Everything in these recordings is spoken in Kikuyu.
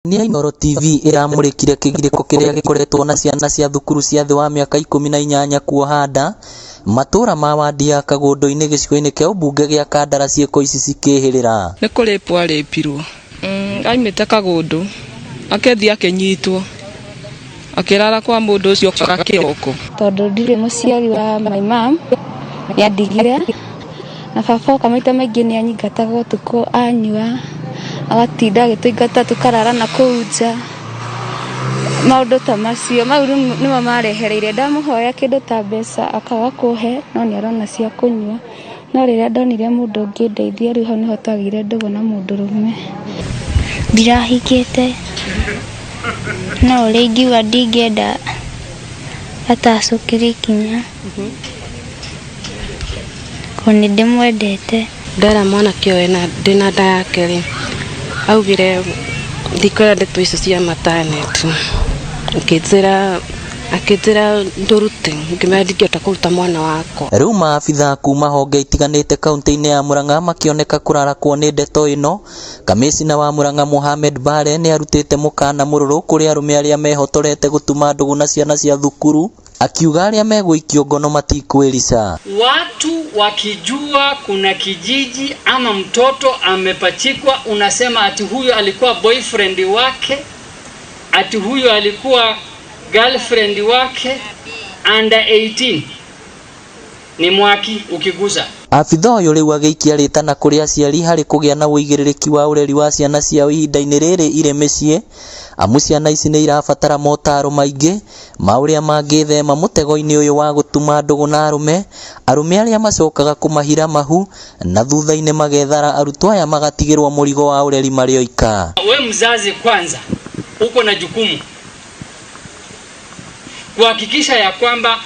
Nĩ Inooro TV ĩramũrĩkire kĩgirĩko kĩrĩa gĩkoretwo na ciana cia thukuru cia thĩ wa mĩaka 18 kuoha nda matũra ma wadi ya Kagũndũ-inĩ gĩcigo-inĩ kĩa ũmbunge gĩa Kandara ciĩko ici cikĩhĩrĩra. Nĩ kũrĩpwo arĩpirwo. Aimĩte Kagũndũ akĩthiĩ akĩnyitwo akĩrara kwa mũndũ ũcio kĩroko. Tondũ ndirĩ mũciari wa my mom nĩandigire na baba oka maita maingĩ nĩanyingataga ũtukũ anyua agatinda agĩtũingata tũkarara na kũu nja maũndũ ta macio mau nĩmo marehereire ndamũhoya kĩndũ ta mbeca akaga kũhe no nĩarona cia kũnyua no rĩrĩa ndonire mũndũ ũngĩndeithia rĩu hau nĩho twagĩire ndũgũ na mũndũrũme. Ndirahikĩte no ũrĩa ingiuga ndingĩenda atacũkĩrie ikinya tondũ nĩ ndĩmwendete. Ndera mwanake ũyũ ndĩna nda yake rĩ, augire ndikwenda ndeto icio cia maternity, akĩnjĩra akĩnjĩra ndũrute, ngĩmwĩra ndingĩhota kũruta mwana wakwa. Rĩu maabithaa kuma honge itiganĩte kaunti-inĩ ya Murang'a makĩoneka kũrarakwo nĩ ndeto ĩno. Kamĩcina wa Murang'a Mohamed Bare nĩ arutĩte mũkana mũrũrũ kũrĩ arũme arĩa mehotorete gũtuma ndũgũ na ciana cia thukuru, akiuga arĩa megũikio ngono matikwĩrica. Watu wakijua kuna kijiji ama mtoto amepachikwa, unasema ati huyu alikuwa boyfriend wake, ati huyu alikuwa girlfriend wake under 18 ni mwaki ukigusa. Abitha ũyũ rĩu agĩikia rĩtana kũrĩ aciari harĩ kũgĩa na ũigĩrĩrĩki wa ũreri wa ciana ciao ihinda-inĩ rĩrĩ irĩ mĩciĩ, amu ciana ici nĩ irabatara motaro maingĩ ma ũrĩa mangĩthema mũtego-inĩ ũyũ wa gũtuma ndũgũ na arũme, arũme arĩa macokaga kũmahira mahu na thutha-inĩ magethara arutwo aya magatigĩrwo mũrigo wa ũreri marĩ oika. We mzazi kwanza uko na jukumu kuhakikisha ya kwamba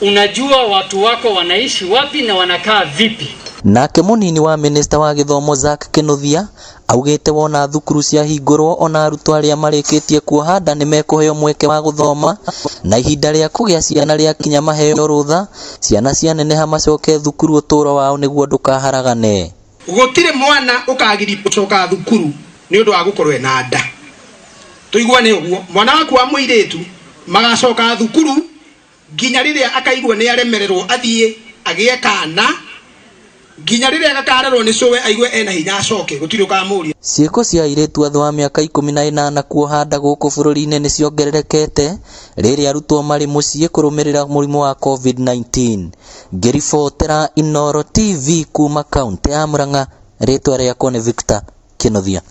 unajua watu wako wanaishi wapi na wanakaa vipi. Nake mũnini wa minista wa gĩthomo Zack Kinuthia augĩte wona thukuru ciahingũrwo ona arutwo arĩa marĩkĩtie kuoha nda nĩmekũheo mweke wa gũthoma na ihinda rĩa kũgĩa ciana rĩakinya maheo rũtha ciana cianeneha macoke thukuru ũtũro wao nĩguo ndũkaharagane. Gũtirĩ mwana ũkagirio gũcoka thukuru nĩ ũndũ wa gũkorwo ena nda. Tũiguane ũguo, mwana waku wa mũirĩtu magacoka thukuru nginya rĩrĩa akaigua nĩ aremererwo athiĩ agĩe kana, nginya rĩrĩa gakarerwo nĩ cũwe aigue ena hinya acoke, gũtirĩ ũkamũria. Ciĩko cia airĩtu a thĩ wa mĩaka 18 kuoha nda gũkũ bũrũri-inĩ nĩ ciongererekete rĩrĩa arutwo marĩ mũciĩ kũrũmĩrĩra mũrimũ wa COVID-19. Ngĩribotera Inooro TV kuma kaunti ya Murang'a, rĩtwa rĩakwa nĩ Victor Kinuthia.